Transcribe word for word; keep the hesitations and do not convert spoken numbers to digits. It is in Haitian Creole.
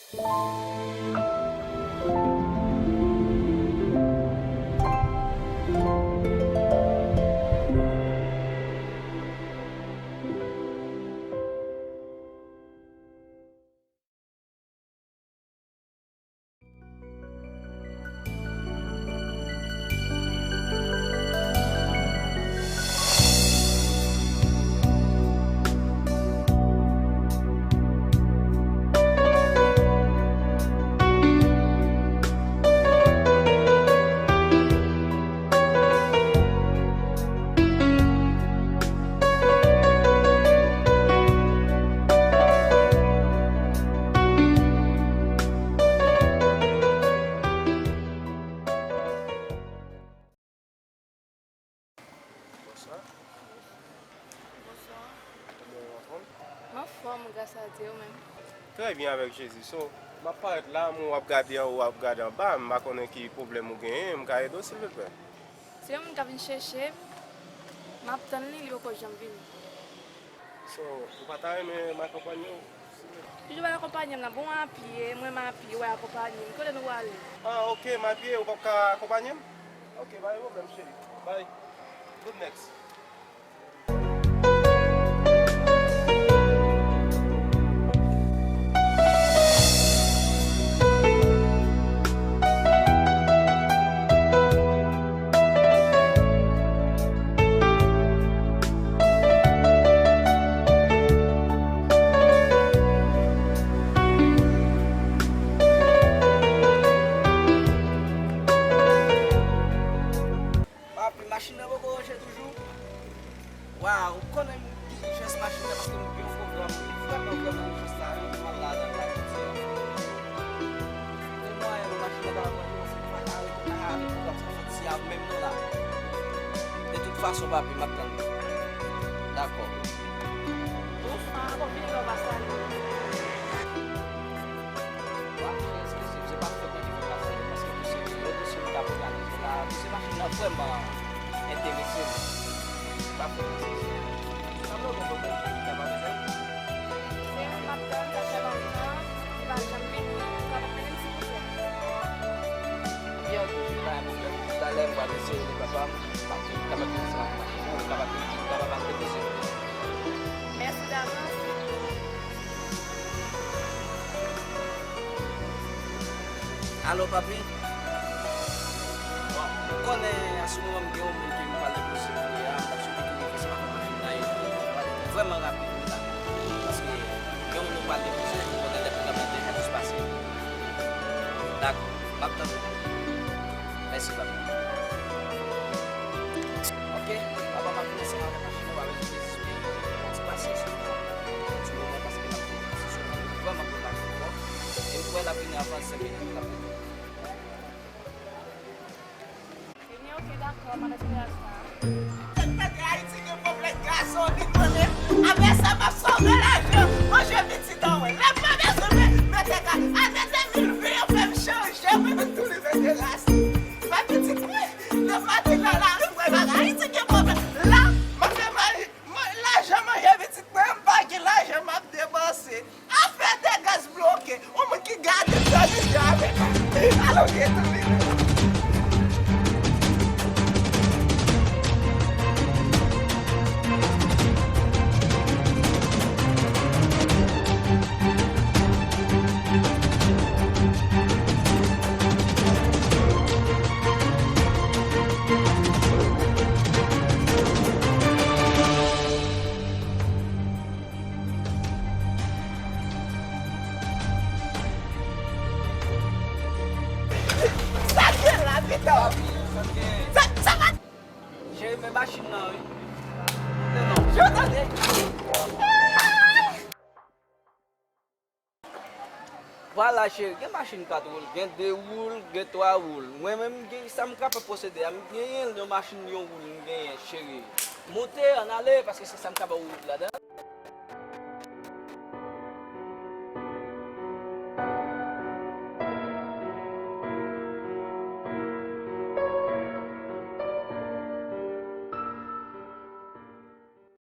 Bonswa. Bonswa. Kòman w anfòm? M anfòm, gras a Dye, ou menm? Trè byen avèk Jezi. So, m ap parèt la, m wè w ap gade anwo, w ap gade anba, m pa konnen ki pwoblèm ou genyen, m ka ede w silvouplè? Se yon moun k ap vin chèche m, m ap tann li, li poko janm vini. So, ou pa ta renmen m akonpanye w? Toujou bay akonpanye m nan, bon, apye, mwen m apye, w akonpanye m. Kote nou prale? Ah, ok, m apye, ou p ap ka akonpanye m? Ok, pa gen pwoblèm, cheri. Bye. Good next. Papi, machin nan poko ranje toujou? Waw, ou konnen m dilijans machin nan paske m gen yon pwogram vrèman, vrèman ijan sa wi, pou m al ladan l la jodi a. Gen mwayen pou machin nan ta pran yon se pa ka rete, pa ka rete pwogram sa jodi a menm non la. De tout fason, papi, m ap tann ou. Dakò. Bonswa, bon, vini lè w pase ale. W ap byen eskize m, se pa fòt mwen ki fè m pase ale, paske dosye, lòt dosye m t ap òganize la, dosye machin nan vrèman enterese m. Se pa fòt mwen, eskize m. Sa vle w gen pwoblèm ki kapab ede m? Se yon m ap tann, sa fè lontan, li pa janm vini, ou kapab mennen m silvouplè? Byen, ok, pa gen pwoblèm. Talè m pral eseye rele papa m, paske li kapab vin ansanm ak machin nan, li kapab vin, li kapab al depoze m. Mèsi davans. Alo, papi? Bon, ou konnen a sou moman m gen yon moun ke m pral depoze kounye a, m t ap swete ke li fè sa avèk machin nan e li pral vrèman rapid wi la. Paske gen yon moun nou pral depoze, ou konnen lè pwogram nan deja jis pase. Dakò, m ap tann ou. Mèsi, papi. Ok, papa m ap vin ansanm avèk machin nan, w a bezwen de disponiblite, yon ti pasyans pou mwen, yon ti moman, paske n ap fè yon ti sou moman, vrèman pou l pa twò. E m kwè l ap vini avan senk minit, l ap vini. Vini, ok, dakò, m ap espere sa. Tande, Ayiti gen pwoblèm gazolen, tande. Apre sa, m ap sove lajan, manje pitit an, wè. Lè m pa bezwen mete ka, a de de mil ven an fè m chanje, mwen menm tou li mete rasin. Mwen pitit mwen, lè m pa te nan lari, mwen bagay Ayiti gen pwoblèm. La, mwen fè manje, mwen, lajan manje pitit mwen, m pa gen lajan m ap depanse. Afè de gaz bloke. Yon moun ki gade m sa vin avèk. Alò, gen tou li menm. Sa k gen la, pito? Sa, sa pa... Cheri, men machin nan, wi. Moute non. Yo, tande. Vwala, cheri, gen machin kat woul, gen de woul, gen twa woul. Mwen menm, gen sa m kapab posede a, m genyen yon machin yon woul, m genyen, cheri. Moute, ann ale, paske se sa m ka ba w wout ladan.